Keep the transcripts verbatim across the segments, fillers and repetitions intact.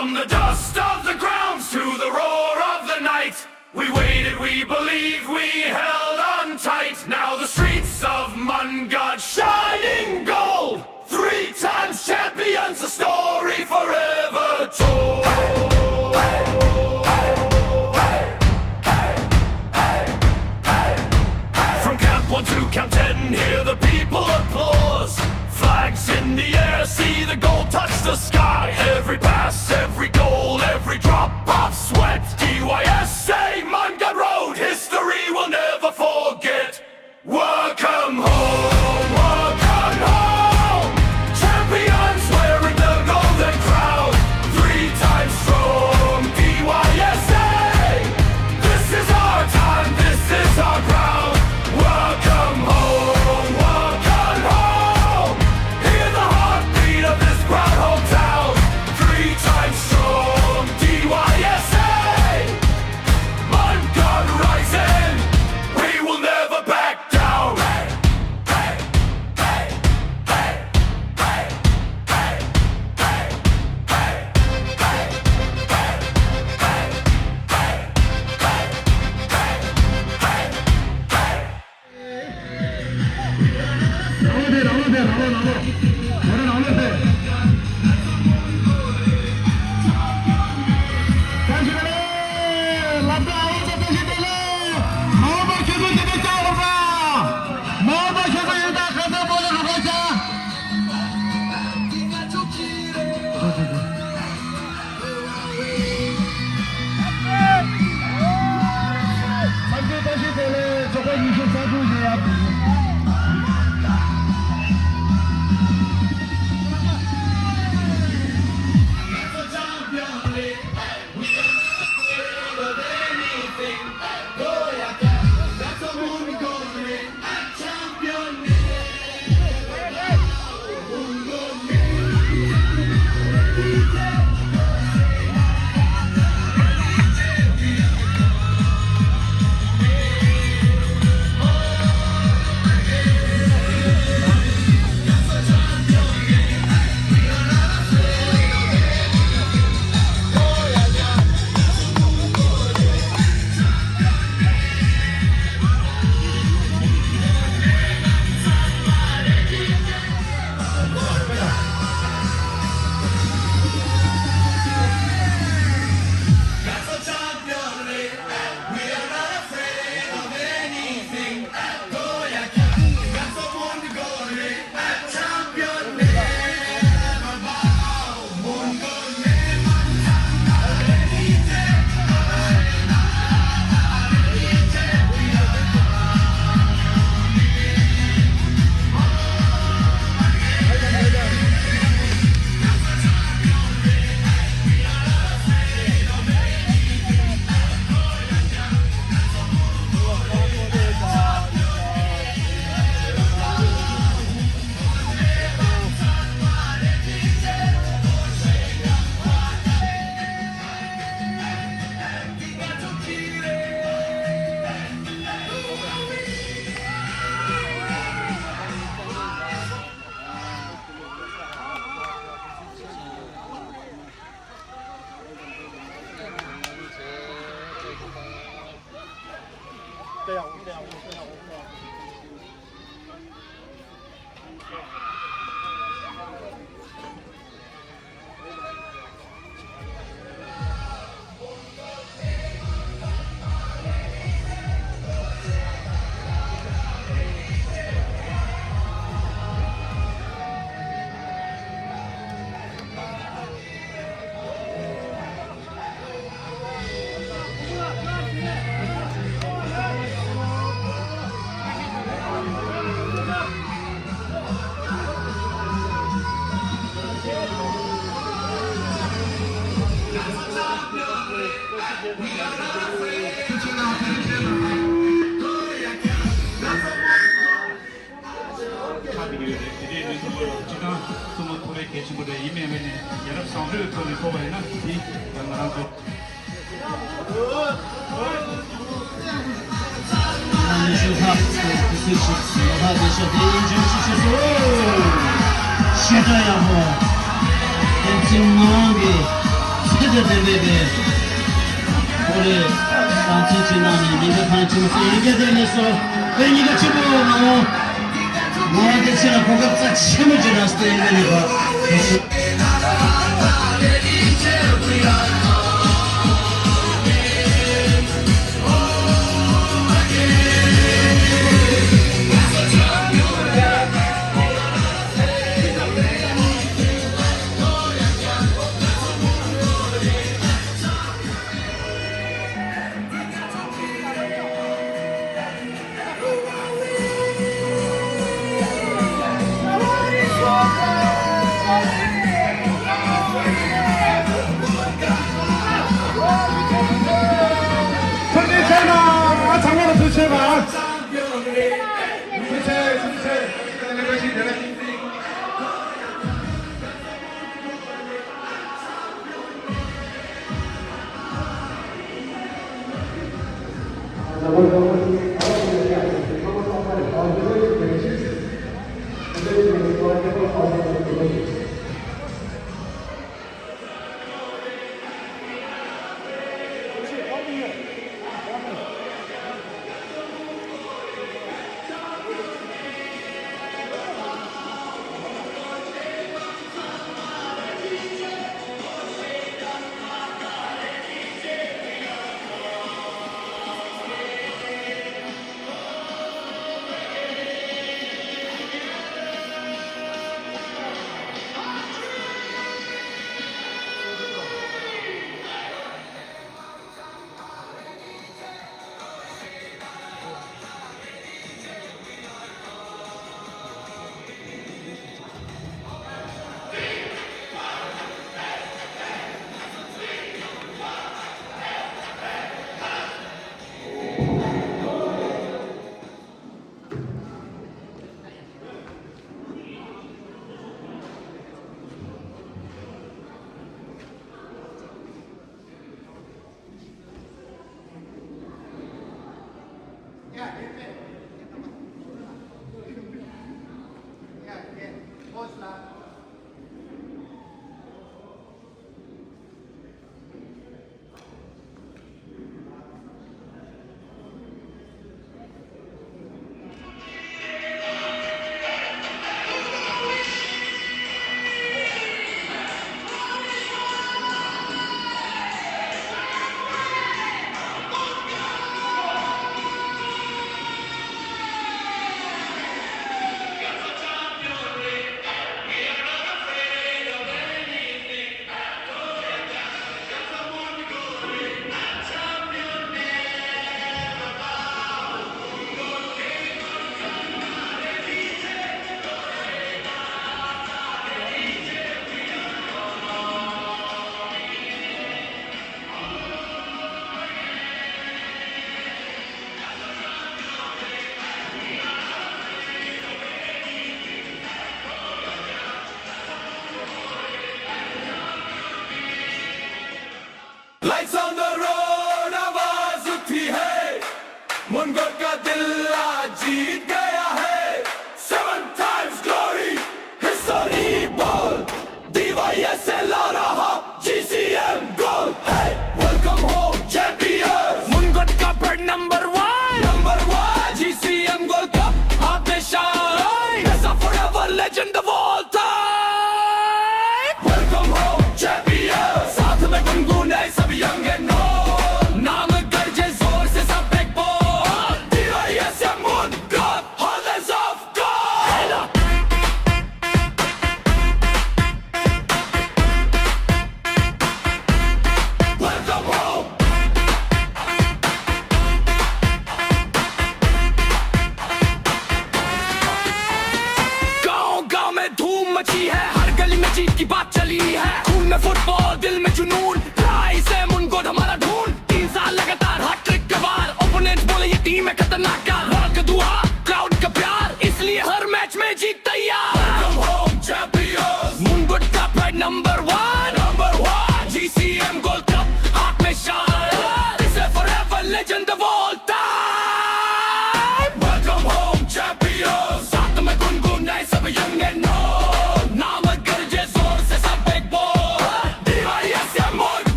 From the dust of the ground to the roar of the night, we waited, we believed, we held on tight. Now the streets of Mangkok shining gold. Three times champions, a story forever told. From Camp One to Camp Ten, hear the people applause. Flags in the air, see the gold touch the sky. Every pass, every goal, every drop of sweat. D Y S A, Mangkok Road, history we'll never forget. Welcome home, welcome home. Champions wearing the golden crown. Three times strong, D Y S A. This is our time, this is our ground. Welcome home, welcome home. Hear the heartbeat of this proud hometown. Three times strong, D Y S A. Mangkok rising, we will never back down. ཁག་གི་ཡོད་རེད། དེ་འདྲའི་ནི་ཐོག་ལ་སྤྱི་བཏང་བསམ་བློ་ཐོག་ལས་གལ་ཆེན་པོ་རེད། ཡིན་མིན་མིན་ནི་ཡ་རབས་བཟང་སྤྱོད་ཀྱི་ཐོག་ནས་ཐོབ་པ་ཡིན་ན་དེ་ཡང་ང་རང་ཚོ། ནང་ནས་ཞུ་ཐབས་དུས་ཚོད་ཞིག་ལོ་ཐག་བདེ་ཤོག་དེ་ཡིན་འཇོན་ཞིག་ཤོད་སོ། ཞེ་དྲག་ཡག་པོ། དེ་ཚིག་ནང་གི། ལྡན་པའི་ཕོ་རེ་བསམ་ཚུལ་ཅིག་གནང་ནས་ཉིན་དེ་ཐང་ཆེན་མོ་སེ་ཡིན་རྒྱ་དེ་ལས་སོ། དེ་ཉིན་ག་ཆེན་པོ་ང་འོ། ང་འོ་དེ་ཕྱིར་ལ་གོ་སྐབས་རྩ་ཆེན་པོ་ཅིག་རག་སྟེ་ཡིན་ལས་པ། ཐུགས་རྗེ་ཆེ་གནང་། ང་ཚང་མ་ལ་ཐུགས་རྗེ་ཆེ་གནང་། ཐུགས་རྗེ་ཆེ། ཐུགས་རྗེ་ཆེ།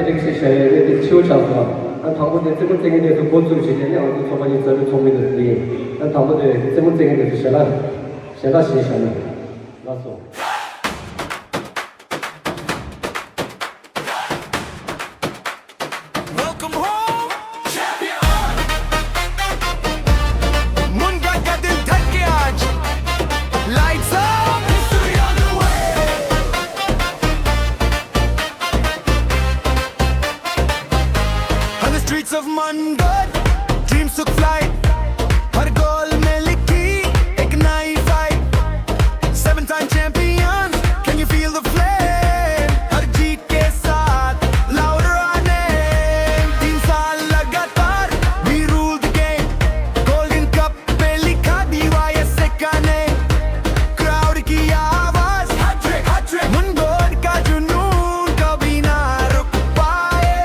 ལེགས་ཞེས་བྱ་བའི་གནས་དེ་ཕྱི་པོ་ཆགས་སོང་། ཨ་དང་པོ་དེ་རྩེད་མོ་རྩེ་མཁན་དེ་ཚོ་འགོ་བཙུགས་བྱས་ཏེ་ཨ་ང་ཚོ་ཚོགས་པ་གཉིས་རྩ་འཛུགས་ཚོགས་མི་དེ་ཚོ་ཡིན། ཨ་དང་པོ་དེ་རྩེད་མོ་རྩེ་མཁན་དེ་ཚོ་ཞལ་ལག་ཞལ་ལག་བཞེས་བཞག་ན་ལགས་སོ། Welcome home, champion. मुनगट का दिल धड़के आज. Lights up. History on the way. On the streets of Mundgod, dreams took flight. हर गोल में लिखी एक नई fight. Seven time champions, can you feel the flame? हर जीत के साथ louder our name. तीन साल लगातार we rule the game. Golden Cup पे लिखा D Y S A का name. Crowd की आवाज, hat-trick, hat-trick. मुनगोड का जुनून कभी ना रुक पाए.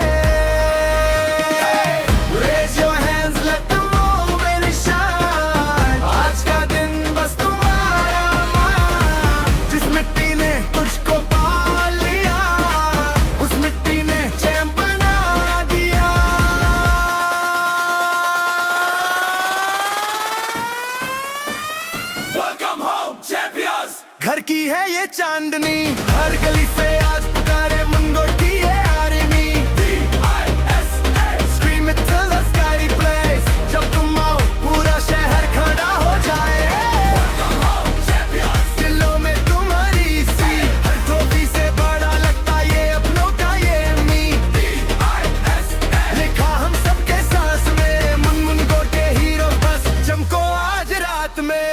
Raise your hands, let the moment shine. आज का दिन बस तुम्हारा मान. जिस मिट्टी ने तुझको पाल लिया, उस मिट्टी ने champ बना दिया. Welcome home, champions. घर की है ये चांदनी, हर गली से आज पुकारे मुनगोड की ये army. D I S A. Scream it till the sky plays. जब तुम आओ, पूरा शहर खड़ा हो जाए. Welcome home, champions. दिलों में तुम्हारी सीख, हर trophy से बड़ा लगता ये अपनों का ये मीत. D I S A. लिखा हम सबके सांस में, मुन मुनगोड के हीरो बस चमको आज रात में.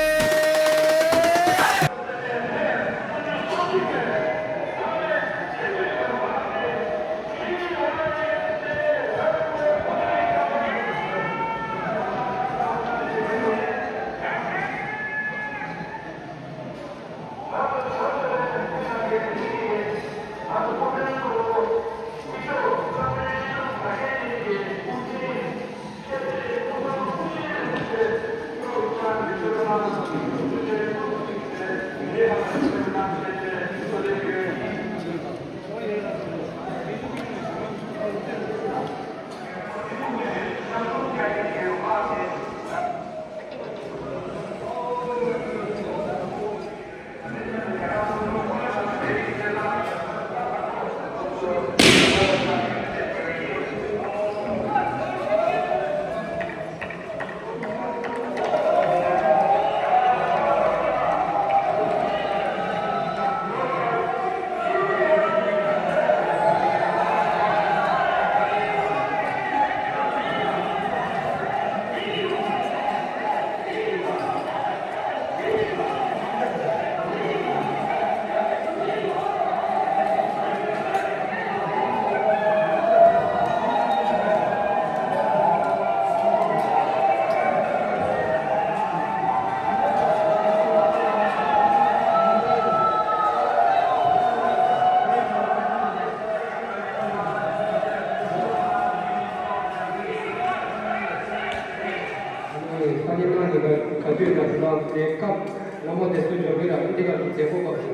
ས་གནས་ནང་གི་ག་དུས་ན་དེ་དང་དེ་སྐབས་སློབ་མ་དེ་ཚོའི་འབྱོར་བའི་རང་འདི་ག་དུས་མཛད་སྒོ་སྐབས་སུ་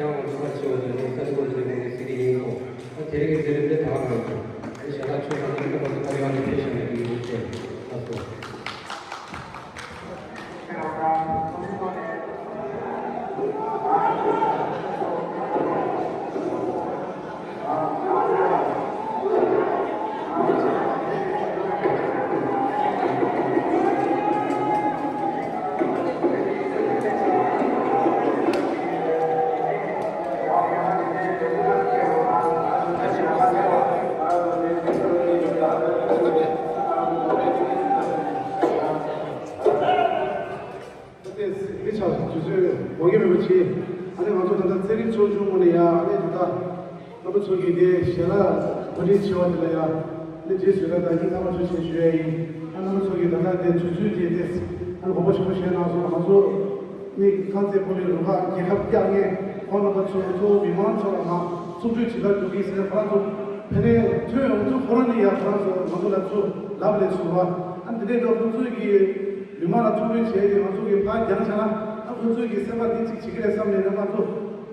ཡང་ང་ཚོ་ཕར་ཕྱི་བ་དང་ནས་ས་གནས་སྐོར་ཞིག་ནས་སི་ཏི་ཡིན་གོ། ཨ་དེ་རིང་གི་མཛད་རིམ་དེ་ད་ག་རང་དང་ཨ་ཞལ་ལག་མཆོད་ས་དང་སྐབས་སུ་ཁོ་ཡང་ནས་ཕེབས་ཤིང་ནས་ཡིན་ཏེ་ལགས་སོ། ཏེ་མི་ཆགས་དུས་ཚོད་འོང་གི་མེད་པ་བྱས། ཨ་ནི་ང་ཚོ་ད་ལྟ་རྩེད་རིགས་ཚོགས་ཆུང་ངོས་ནས་ཡ་ཨ་ནི་ད་ལྟ་རྣམ་པ་ཚོ་གིས་དེ་ཞལ་ལག་གོ་སྒྲིག་བྱས་པ་དེ་ལ་ཡ་ཨ་ནི་རྗེས་སུ་ཡི་རང་དང་སྙིང་ཐག་པ་ནས་ཐུགས་རྗེ་ཆེ་ཞུ་ཡ་ཡིན། ཨ་རྣམ་པ་ཚོ་གིས་ད་ལྟ་དེ་དུས་ཚོད་དེ་དེ་ཨ་ནི་དགོངས་པ་ཆེན་པོ་བཞེས་གནང་སོང་། ང་ཚོ་ནི་རྐང་རྩེད་སྤོ་ལོའི་རུ་ཁག་རྒྱལ་ཁབ་རྒྱག་མཁན་ཁོང་རྣམ་པ་ཚོ་གཙོ་བོ་མི་མང་ཚོ་ལ་མ་རྩུབ་སྤྱོད་བྱེད་ཐབས་འགྲོ་གི་ཟེར་ཁོ་རང་ཚོ་ཕ་ནས་ཐོན་ཡོང་དུས་ཁོ་རང་ནི་ཡ་ཁོ་རང་ཚོ་ང་ཚོ་ལ་ཚུར་ལབ་ལས་ཚུར་བ་ཨ་འདི་འདྲའི་འགྲོ་ཁོང་ཚོའི་གི་མི་མང་ལ་ཐུགས་ཕན་བྱས་ཏེ་ང་ཚོ་གི་ཕར་རྒྱང་བཞག་ན་ཨ་ཁོང་ཚོའི་གི་སེམས་པ་འདི་ཅིག་བྱེད་ཀྱི་རེད་བསམ་ནས་ཨ་ང་ཚོ་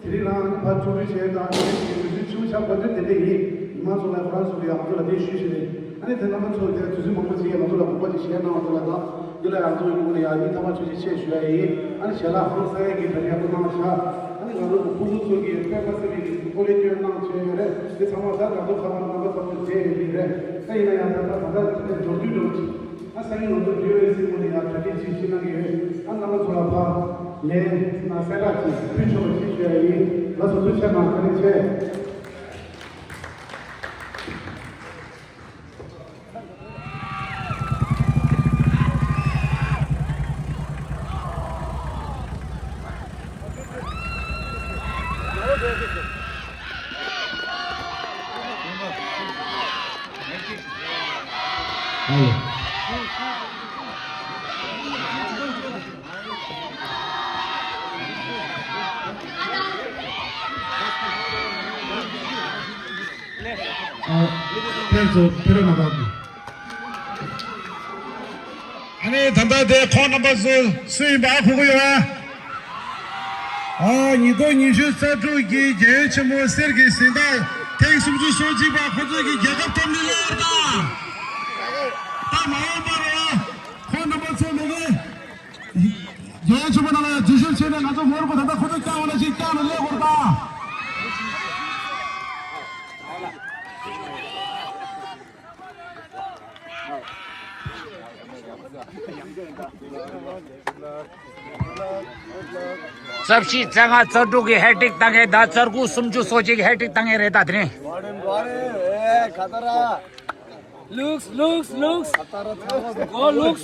དེ་རིང་རང་ཨ་ནི་ཕར་ཐུགས་ཕན་བྱས་དང་དེ་རིང་གི་དུས་ཚོད་ཆུང་ཆགས་པ་ཚོ་དེ་འདྲ་ཡིན། མང་ཚོགས་ལ་ཁོ་རང་ཚོ་ལ་ཡང་ང་ཚོ་ལ་དེ་ཞུས་ཞུས་རེད། ཨ་ནི་དེ་རྣམ་པ་ཚོ་དེ་དུས་ཚོད་མང་པོ་ཅིག་ང་ཚོ་ལ་དགོངས་པ་ཅིག་བཞེས་གནང་བ་ཚོ་ལ་དང་འདི་ལ་ཡང་ཚོ་ཡོང་ནས་ཡང་ཡིན་ཐ་མ་ཆོས་ཅིག་ཆེད་ཞུ་ཡ་ཡིན། ཨ་ནི་ཞལ་ལག་ཧང་སང་ཡ་གི་དྲ་རྒྱ་བོ་གནང་བཞག་ཨ་ནི་ང་ཚོ་གི་ཕྲུ་གུ་ཚོ་གི་དཔེ་མ་སྲིད་པའི་གི་ཨོ་ལེ་སྐྱོན་གནང་བྱས་ཡོད་རེད། དེ་ཚང་མ་ད་ང་ཚོ་ཁ་པར་རྣམ་པ་ཚང་མ་བརྗེད་ཡོད་ཀྱི་རེད། ད་ཡིན་ན་ཡང་ད་ད་ད་ད་དེ་འགྲོ་དུས་འགྲོ་ཅིག་ཨ་ས་ཡིན་ང་ཚོ་ཌི་ཨོ་ཨེ་སི་ངོས་ནས་ཡང་གྲ་སྒྲིག་ཅིག་ཅིག་གནང་གི་ཡོད། ཨ་རྣམ་པ་ཚོ་ལ་ཕ་ལན་ན་གསལ་བསྒྲགས་ཅིག་ཕུལ་ཆོག་པ་ཅིག་ཞུ་ཡ་ཡིན། ལགས་སོ། ཐུགས་རྗེ་གནང་། བཀའ་དྲིན་ཆེ། ཨ། ཕེབས་སོང་། ཕེབས་རོགས་གནང་། ཨ་ནི་ད་ལྟ་དེ་ཁོང་རྣམ་པ་ཚོ་སུ་ཡིན་པ་ཧ་གོ་གི་ཡོད་ཨ། ཉིས་སྟོང་ཉི་ཤུ་རྩ་དྲུག་གི་རྒྱལ་ཡུམ་ཆེན་མོ་གསེར་གྱི་གཟེངས་རྟགས་ཐེངས་སུམ་ཅུ་སོ་གཅིག་པ་ཁོ་ཚོ་གི་རྒྱལ་ཁབ་ཐོབ་ནི་ལོར་དང་། ད་མ་འོངས་པར་ཁོང་རྣམ་པ་ཚོ་ནས་ནི། རྒྱལ་ཡུམ་ཆེན་མོ་ནང་ལ་འཛུལ་ཞུགས་བྱས་ནས་ང་ཚོ་མོར་གོ་ད་ལྟ་ཁོ་ཚོ་བསྐྱངས་པ་ནང་བཞིན་བསྐྱངས་ནས་སླེབས་དགོས་རེད་ད། རྩ་བཞི་རྩ་ལྔ་རྩ་དྲུག་གི་ཧེ་ཊིག་བཏང་མཁན་དང་རྩ་དགུ་སུམ་ཅུ་སོ་གཅིག་གི་ཧེ་ཊིག་བཏང་མཁན་རེད་ད། དེ་རིང་། Looks, looks, looks. Go, looks.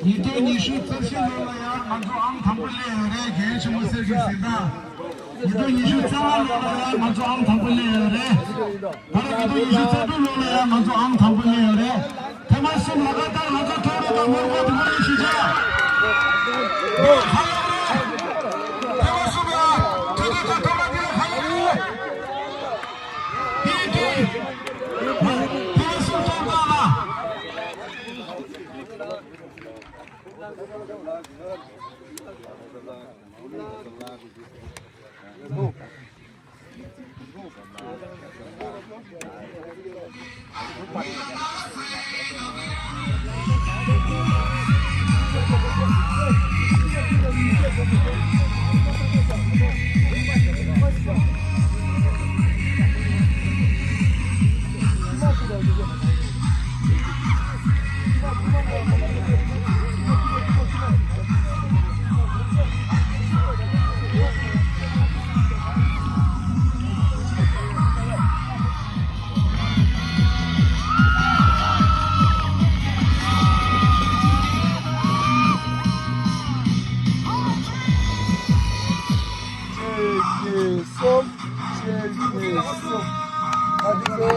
ཉིས་སྟོང་ཉི་ཤུ་རྩ་བཞི་ལོ་ལ་ཡང་ང་ཚོ་ཨང་དང་པོ་སླེབས་ཡོད་རེད། རྒྱལ་ཡུམ་ཆེན་མོ་གསེར་གྱི་གཟེངས་རྟགས། ཉིས་སྟོང་ཉི་ཤུ་རྩ་ལྔ་ལོ་ལ་ཡང་ང་ཚོ་ཨང་དང་པོ་སླེབས་ཡོད་རེད། ད་རེས་ཉིས་སྟོང་ཉི་ཤུ་རྩ་དྲུག་ལོ་ལ་ཡང་ང་ཚོ་ཨང་དང་པོ་སླེབས་ཡོད་རེད། ཐེངས་མ་གསུམ་ལ་ཀ་ཏར་ང་ཚོ་ཐོབ་རེད་ད། མོར་གོ་དུ་མ་རེད་ཞུ་བྱ། ཁ་ཡོད་རེད། ཐེངས་མ་གསུམ་ལ་ཐོབ་རེད་ད། ཐོབ་རེད་འདི་ལ་ཁ་ཡོད་རེད། ཡིན་གྱི། ཐེངས་མ་གསུམ་ཐོབ་ད་ལ། གཅིག་གཉིས་གསུམ། གཅིག་གཉིས་གསུམ། ཨ་ནི་ལོ།